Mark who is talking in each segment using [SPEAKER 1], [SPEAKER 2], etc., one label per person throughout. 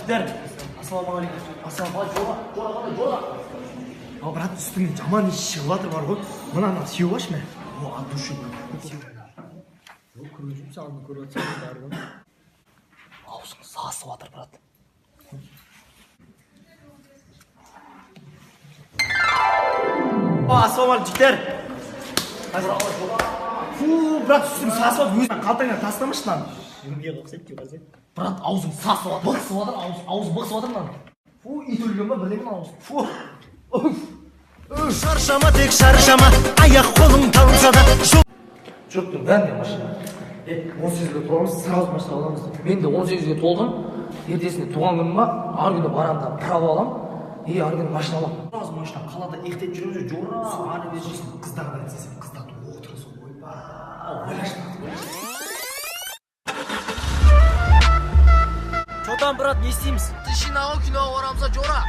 [SPEAKER 1] Жігіттер, ассалаумағалейкум. Ассалаумағалейкум. Жора, жора, жора. Ал, брат, үстіңнен жаман иіс шығып жатыр бар ғой. Мынаны сеуіп алшы, мә. О, от души.
[SPEAKER 2] Көріп жүрмін, алдын көріп жатсам бәрі ғой.
[SPEAKER 1] Аузың сасып жатыр, брат. О, ассалаумағалейкум, жігіттер. Фу, брат, үстің сасып жатыр. Өзің қалтаңнан тастамашы мынаны. Неге ұқсайды деп қалсай. Брат, аузың сасып жатыр. Бықсып жатыр, ауыз, ауыз бықсып жатыр мынаның. Фу, ит өлген ба, бірдеңе мына ауыз. Фу. Уф.
[SPEAKER 3] Шаршама, тек шаршама, аяқ қолың талса да жол.
[SPEAKER 1] Жұрттың бәріне машина.
[SPEAKER 2] Е, 18-ге толамыз, сразу машина аламыз.
[SPEAKER 1] Мен де 18-ге толдым. Ертесіне туған күнім ба, ар күні барамын да право аламын. И ар күні машина аламын. Сразу машина, қалада ехтеп жүреміз, жора. Ары бері.
[SPEAKER 2] Сосын қыздарға айтса, сен қыздарды отырғызып, ойбай.
[SPEAKER 1] Ойлашы, ойлашы.
[SPEAKER 3] Че там, брат, не істейміз?
[SPEAKER 1] Шинаға, киноға барамыз, жора.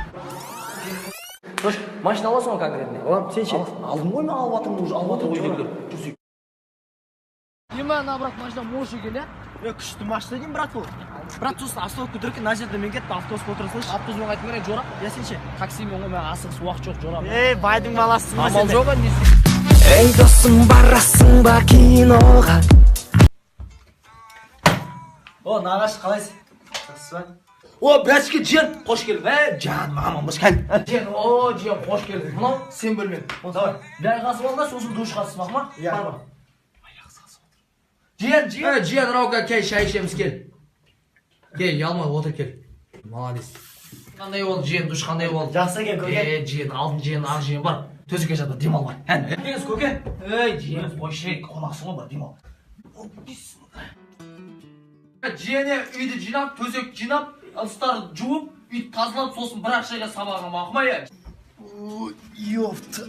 [SPEAKER 1] Слушай, машина аласың ғой конкретно?
[SPEAKER 2] Аламын, сен ше?
[SPEAKER 1] Алдым ғой, мен алып жатырмын уже, алып жатырмын үйдегілер. Жүрсек.
[SPEAKER 2] Ема, ана, брат, машина мощь екен, иә?
[SPEAKER 3] Е, күшті машина деймін, брат, ол. Брат, сосын остановка тұр екен, мына жерде мен кеттім, автобусқа отыра салайыншы.
[SPEAKER 1] Автобуспен қайтып келейін, жора.
[SPEAKER 3] Иә, сен ше?
[SPEAKER 1] Таксимен ғой, мен асығыс, уақыт жоқ, жора.
[SPEAKER 3] Ей, байдың баласысың ба
[SPEAKER 1] Амал
[SPEAKER 3] сен?
[SPEAKER 1] жоқ, не
[SPEAKER 3] Ей, досым, барасың ба киноға? О, нағашы, қалайсың? Жақсы ба?
[SPEAKER 1] О, бәске, жиен, қош келдің. Ә, жан, аман қош келдің. Жиен, о, жиен, қош келдің. Мынау сен бөлмең.
[SPEAKER 3] Давай.
[SPEAKER 1] Бір қасып ал да, сосын душқа түспақ ма?
[SPEAKER 3] Иә.
[SPEAKER 1] Бар, бар. Жиен, жиен.
[SPEAKER 4] Е, жиен, Раука, кел, шай ішеміз, кел. Кел, ұялмай отыр, кел. Молодец.
[SPEAKER 1] Қандай болды, жиен, душ қандай болды?
[SPEAKER 3] Жақсы екен, көке.
[SPEAKER 1] Е, жиен, алтын жиен, ақ жиен бар. Төсекке жатма, демал бар. Ән. Келіңіз, көке. Ей, жиен, қойшы, ей, қонақсың ғой, бар, демал.
[SPEAKER 4] Жиене үйді жинап, төсек жинап, ыдыстарды жуып, үйді тазалап, сосын бір ақ шайға сабағыңа мақұл ма, е?
[SPEAKER 3] Ёпта.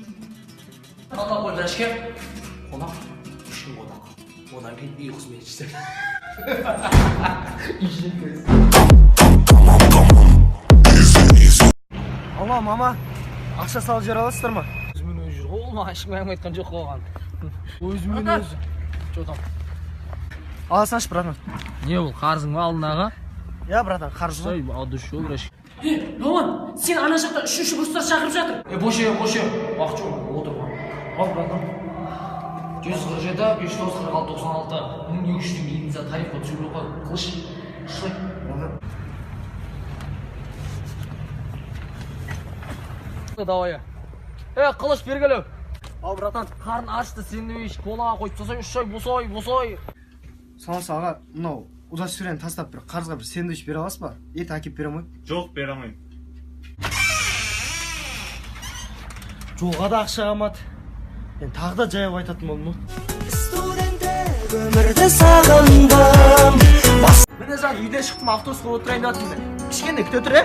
[SPEAKER 1] Ала қой, бәшке. Қонақ, 3 күн қонақ. Одан кейін үй қызметшісі.
[SPEAKER 3] Алло, мама, ақша салып жібере аласыздар ма?
[SPEAKER 1] Өзімен өзі жүр ғой, ол маған ешкім әңгіме айтқан жоқ оған. Өзімен өзі. Че там?
[SPEAKER 3] Ала салшы, братан.
[SPEAKER 1] Не бұл, қарызың ба алдындағы?
[SPEAKER 3] Иә, братан, қарыз ғой.
[SPEAKER 1] Стой, от души, браш.
[SPEAKER 5] Е, Рауан, сен ана жақта үшінші курстар шақырып жатыр.
[SPEAKER 1] Е, бош, е, бош, е. Уақыт жоқ, отыр. Ал, братан. 147, 546, 96, 1200 теңге единица тарифқа түсіру қой. Қылыш, ұштай. Давай. Е, қылыш, бергелеу.
[SPEAKER 3] Ал, братан.
[SPEAKER 1] Қарын ашты, сэндвич, кола қойып тастай, 3 ай, босай, босай.
[SPEAKER 2] Саламатсыз, аға, мынау удостоверение тастап, бір қарызға бір сэндвич бере аласыз ба? Ет әкеліп бере алмаймын.
[SPEAKER 6] Жоқ, бере алмаймын.
[SPEAKER 3] Жолға да ақша қалмады. Мен тағы да жаяу айтатын болдым ғой.
[SPEAKER 7] Өмірді сағындым.
[SPEAKER 3] Міне, жан, үйден шықтым, автобусқа отырайын деп жатырмын. Кішкене күте тұр, е.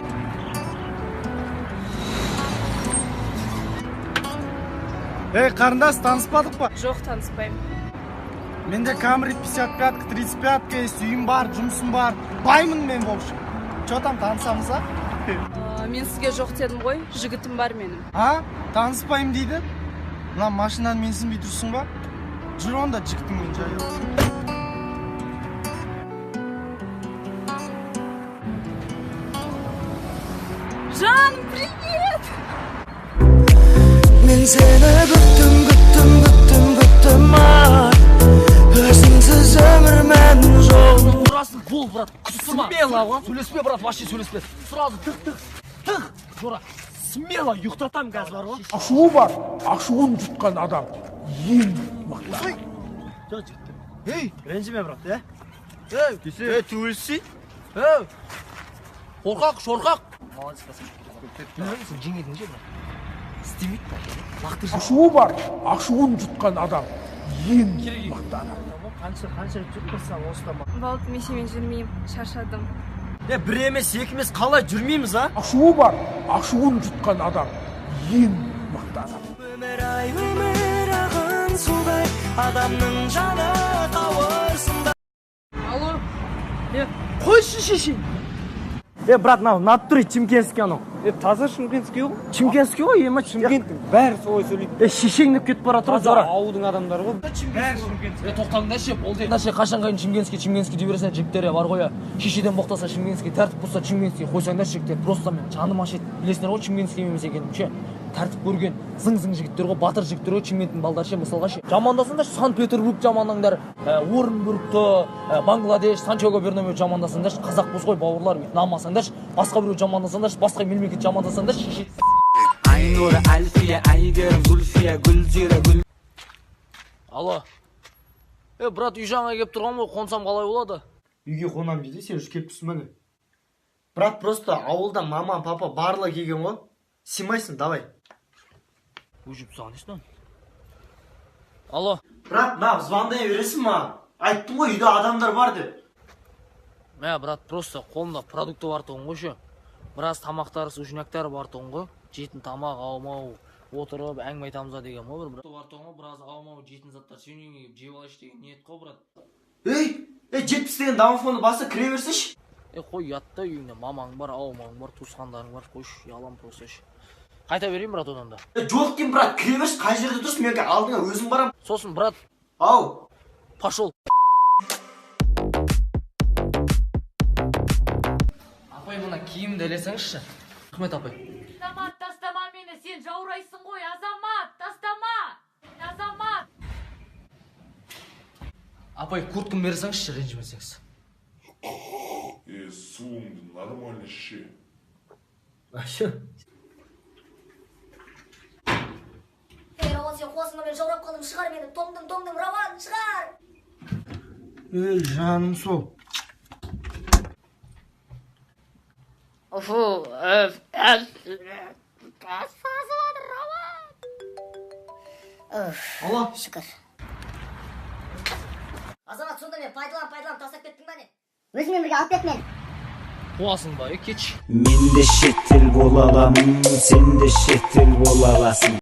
[SPEAKER 2] Ей, қарындас, таныспадық па?
[SPEAKER 8] Жоқ, таныспаймын.
[SPEAKER 2] Менде Камри 55, 35 есть, үйім бар, жұмысым бар. Баймын мен, в общем. Че там, танысамыз, а?
[SPEAKER 8] Мен сізге жоқ дедім ғой, жігітім бар менің.
[SPEAKER 2] А? Таныспаймын дейді? Мына машинаны менсінбей тұрсың ба? Жүр онда жігітіңмен жаяу.
[SPEAKER 8] Жаным, привет!
[SPEAKER 7] Мен сені күттім, күттім, күттім, күттім, ай. Өзіңсіз өмір мәнін жоқ.
[SPEAKER 1] Ұрасың, бол, брат, күтіп тұрма.
[SPEAKER 3] Смело ғой.
[SPEAKER 1] Сөйлеспе, брат, вообще сөйлеспе. Сразу тық, тық, тық. Жора.
[SPEAKER 3] Смело ұйықтатамын қазір бар ғой.
[SPEAKER 9] Ашуы бар, ашуын жұтқан адам ең мықты.
[SPEAKER 3] Жоқ, жігіттер. Ей, ренжіме, брат, е?
[SPEAKER 1] Ей,
[SPEAKER 3] Ей, түгелсей.
[SPEAKER 1] ей. Қорқақ, шорқақ. Молодец, красавчик. Сен жеңетін ше, брат. Істемейді, брат.
[SPEAKER 9] Ашуы бар, ашуын жұтқан адам ең мықты адам.
[SPEAKER 3] Қанша, қанша рет жүріп тұрсам, осыдан ба.
[SPEAKER 8] Болды, мен сенімен жүрмеймін, шаршадым.
[SPEAKER 3] Е, бір емес, екі емес, қалай жүрмейміз, а?
[SPEAKER 9] Ашуы бар, ашуын жұтқан адам ең мықты адам.
[SPEAKER 7] Өмір ай, өмір ағын судай, адамның жаны қауырсында.
[SPEAKER 5] Алло, е, қойшы, шешең.
[SPEAKER 3] Е, брат, мынау натуре чимкентский анау.
[SPEAKER 2] Таза шымкентский ғой.
[SPEAKER 3] Шымкентский ғой, ема,
[SPEAKER 2] Шымкенттің бәрі солай сөйлейді.
[SPEAKER 3] Е, шешеңдеп кетіп бара жатыр ғой, жора.
[SPEAKER 2] Ауылдың адамдары ғой. Бәрі шымкентский.
[SPEAKER 4] Е, тоқтаңдаршы, болды. Мына қашанға дейін шымкентский, шымкентский дей бересіңдер, жігіттер, бар ғой. Шешеден боқтаса шымкентский, тәртіп бұзса шымкентский, қойсаңдаршы, жігіттер. Просто мен жаным ашиды. Білесіңдер ғой шымкентский емес екенін ше. Тәртіп көрген, зың-зың жігіттер ғой, батыр жігіттер ғой, Шымкенттің балдары ше, мысалға ше. Жамандасаңдаршы, Санкт-Петербург жамандаңдар, Орынбургты, Бангладеш, Сантьяго Бернабеу жамандасаңдаршы, қазақпыз ғой, бауырлар, өйтіп намасаңдаршы, басқа біреу жамандасаңдаршы, басқа мемлекет жамандасаңдаршы, шеше.
[SPEAKER 7] Айнұр, Альфия, Әйгерім, Зульфия, Гүлзира, Гүл.
[SPEAKER 4] Алло. Е, брат, үй жағыңа келіп тұрған ғой, қонсам қалай болады?
[SPEAKER 3] Үйге қонам дейді, сен уже келіп тұрсың ба не? Брат, просто ауылда мама, папа барлығы келген ғой. Сыймайсың, давай.
[SPEAKER 4] Өшіп тастаған несін? Алло.
[SPEAKER 3] Брат, мына звондай бересің маған. Айттым ғой, үйде адамдар бар деп.
[SPEAKER 4] Мә, брат, просто қолымда продукты бар тұғын ғой ше. Біраз тамақтар, сушняктар бар тұғын ғой. Жейтін тамақ, аумау, отырып әңгіме айтамыз ба деген ғой бір. Бар тұғын ғой, біраз аумау, жейтін заттар сенің үйіңе келіп жеп алайыншы деген ниет қой, брат.
[SPEAKER 3] Ей, ей, 70 деген домофонды баса кіре берсеші.
[SPEAKER 4] Е, қой, ұят та, үйіңде мамаң бар, аумаң бар, туысқандарың бар, қойшы, ұяламын просто ше. Қайта берейін, брат, одан да.
[SPEAKER 3] Е, жоқ деймін, брат, кіре берші, қай жерде тұрсың, мен алдыңа өзім барам.
[SPEAKER 4] Сосын, брат,
[SPEAKER 3] Ау.
[SPEAKER 4] Пошел. Апай, мына киімді ілесеңізші. Рахмет, апай.
[SPEAKER 8] Азамат, тастама мені, сен жаурайсың ғой, Азамат, тастама! Азамат!
[SPEAKER 4] Апай, куртканы бере салыңызшы, ренжімесеңіз.
[SPEAKER 9] Е, суыңды нормально іше.
[SPEAKER 3] Вообще.
[SPEAKER 6] Ей, Рауан, сен қуасың ба, мен жаурап қалдым, шығар мені, тоңдым, тоңдым, Рауан, шығар!
[SPEAKER 3] Ей, жаным сол.
[SPEAKER 8] Фу, сасып жатыр, Рауан!
[SPEAKER 3] Алло.
[SPEAKER 6] Шүкір. Азамат, сонда мен пайдаланып, пайдаланып тастап кеттің ба не? Өзіңмен бірге алып кет мені.
[SPEAKER 4] Қуасың ба, е, кетші.
[SPEAKER 7] Мен де шетел бола аламын, сен де шетел бола аласың.